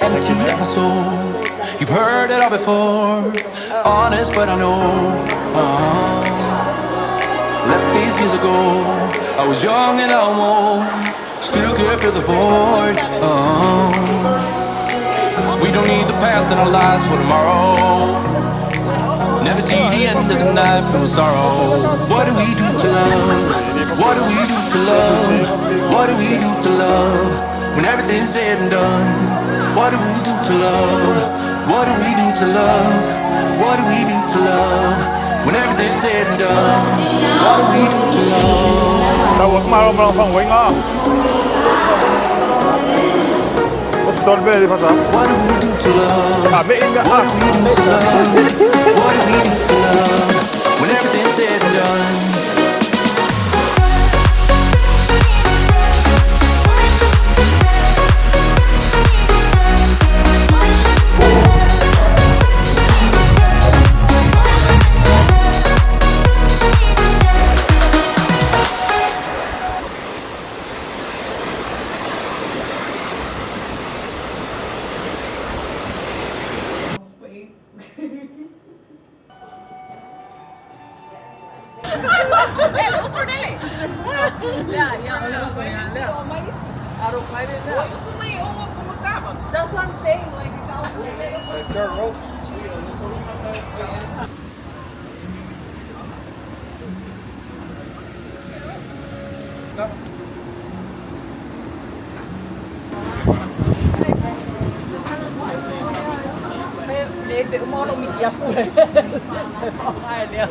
Emptied out my soul. You've heard it all before. Honest, but I know. Left these years ago. I was young and I'm old. Still can't fill the void. We don't need the past in our lives for tomorrow. Never see the end of the night from sorrow. What do we do to love? What do we do to love? What do we do to love? When everything's said and done. What do we do to love? What do we do to love? What do we do to love? When everything's said and done. What do we do to love? What do we do to love? What do we do to love? What do we do to love? When everything's said and done. That's what I'm saying. Like,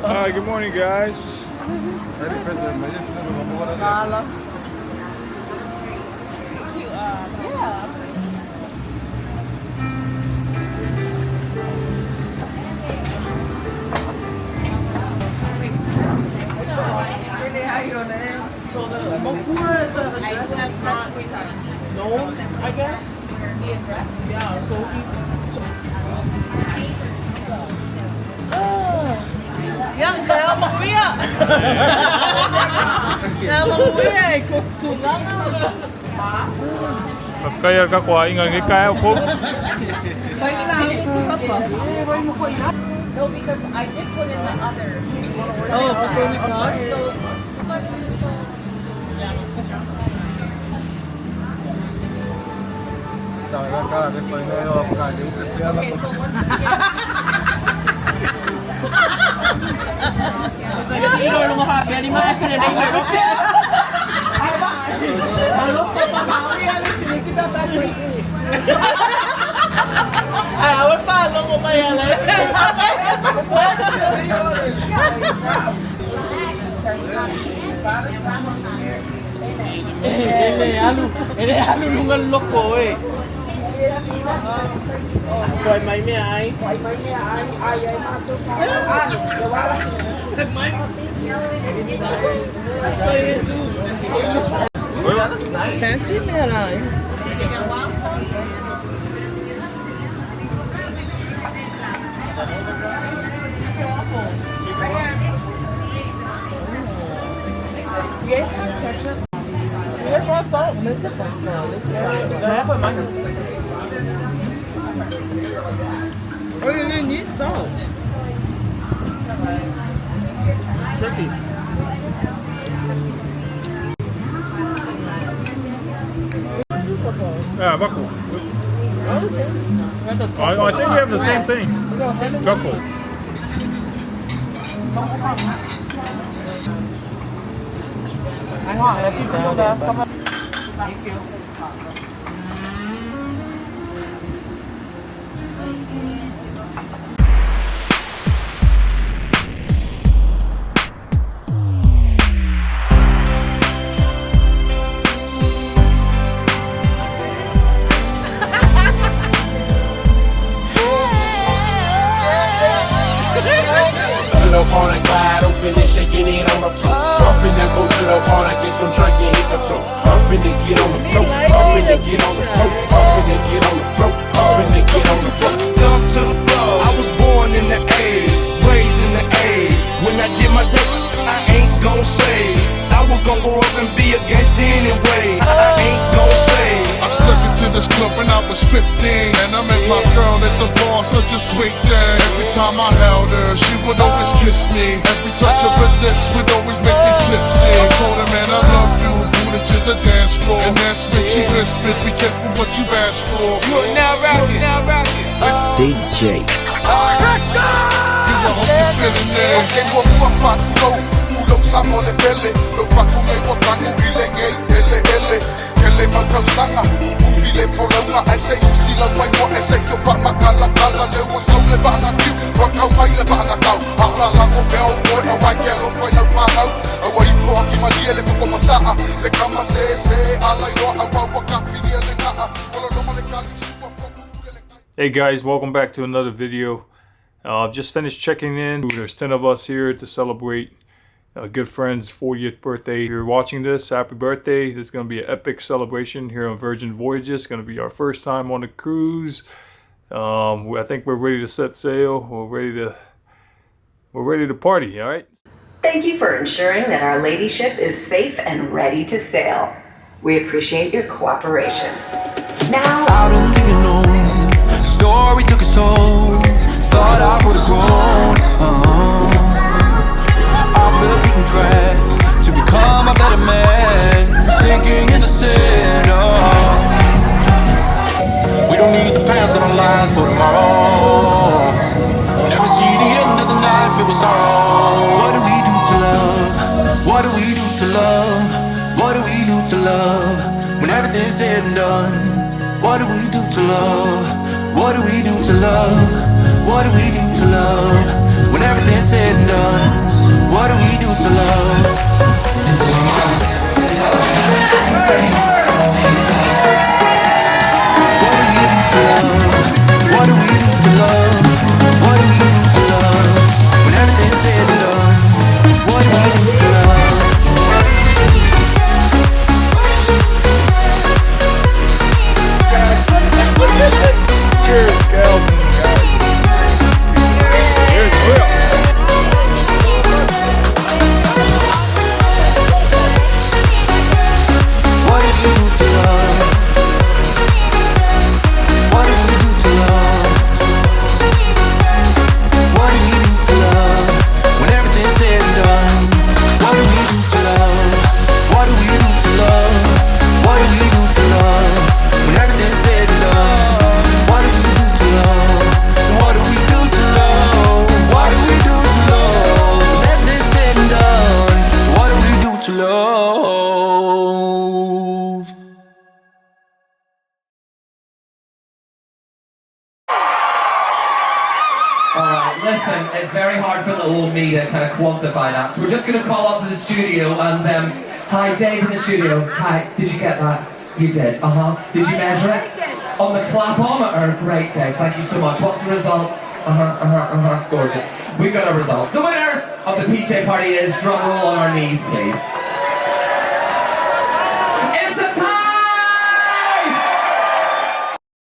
Hi, good morning, guys. So the Mokura, the address is not known, I guess. The address? Yeah, so he. So, Yan, kaya makuya. Kaya makuya eh. Kaya ka kuha ingat kaya ko. No, because I did put in the other. Oh, So, okay, so once we get Fancy man. You guys have ketchup? You guys want salt? Oh, you didn't need salt. Turkey. Yeah, baku. I think we have the same thing. Truffle. Thank you. To the corner, glide open and shaking it on the floor. I'm finna go to the corner, get some drink and hit the floor. I'm finna get on the floor. I'm finna get on the floor. I'm finna get on the floor. I'm finna get on the floor. Thumb to the floor. I was born in the A, raised in the A. When I did my dirt, I ain't gon' say I was gon' grow up and be a gangster anyway. I ain't gon' say. I snuck into this club when I I was 15, and I met my girl at the bar, such a sweet thing. Every time I held her, she would always kiss me. Every touch of her lips would always make me tipsy. I told her, man, I love you. Booted to the dance floor, and that's when she whispered, "Be careful what you ask for." You're now rocking, now rocking. DJ. You, I hope you're feeling it. Hey guys, welcome back to another video. I've just finished checking in. There's 10 of us here to celebrate a good friend's 40th birthday. If you're watching this, happy birthday. There's going to be an epic celebration here on Virgin Voyages. It's going to be our first time on the cruise. I think we're ready to set sail. We're ready to party, all right? Thank you for ensuring that our ladyship is safe and ready to sail. We appreciate your cooperation. Now, Out in the unknown, story took its toll. Thought I would've grown off the beaten track to become a better man. Sinking in the sand. Oh. We don't need the past in our lives for tomorrow. Never see the end of the night filled with sorrow. What do we do to love? What do we do to love? What do we do to love? When everything's said and done, what do we do to love? What do we do to love? What do we do to love? When everything's said and done, what do we do to love? What do we do to love? What do we do to love? What do we do to love? When everything's said and done, what do we do to love? Cheers, girls and guys. Cheers, Will. What do we do to love? What do we do to love? What do we do to love? When everything's said and done, what do we do to love? What do we do to love? What do we do to love? When everything's said and done, what do we do to love? What do we do to love? What do we do to love? When everything's said and done, what do we do to love? All right, listen, it's very hard for little old me to kind of quantify that, so we're just going to call up to the studio and, hi, Dave in the studio. Hi, did you get that? You did, uh-huh. Did you measure it? On the clapometer, great, Dave, thank you so much. What's the results? Uh-huh, uh-huh, uh-huh, gorgeous. We've got our results. The winner of the PJ party is, drum roll on our knees, please.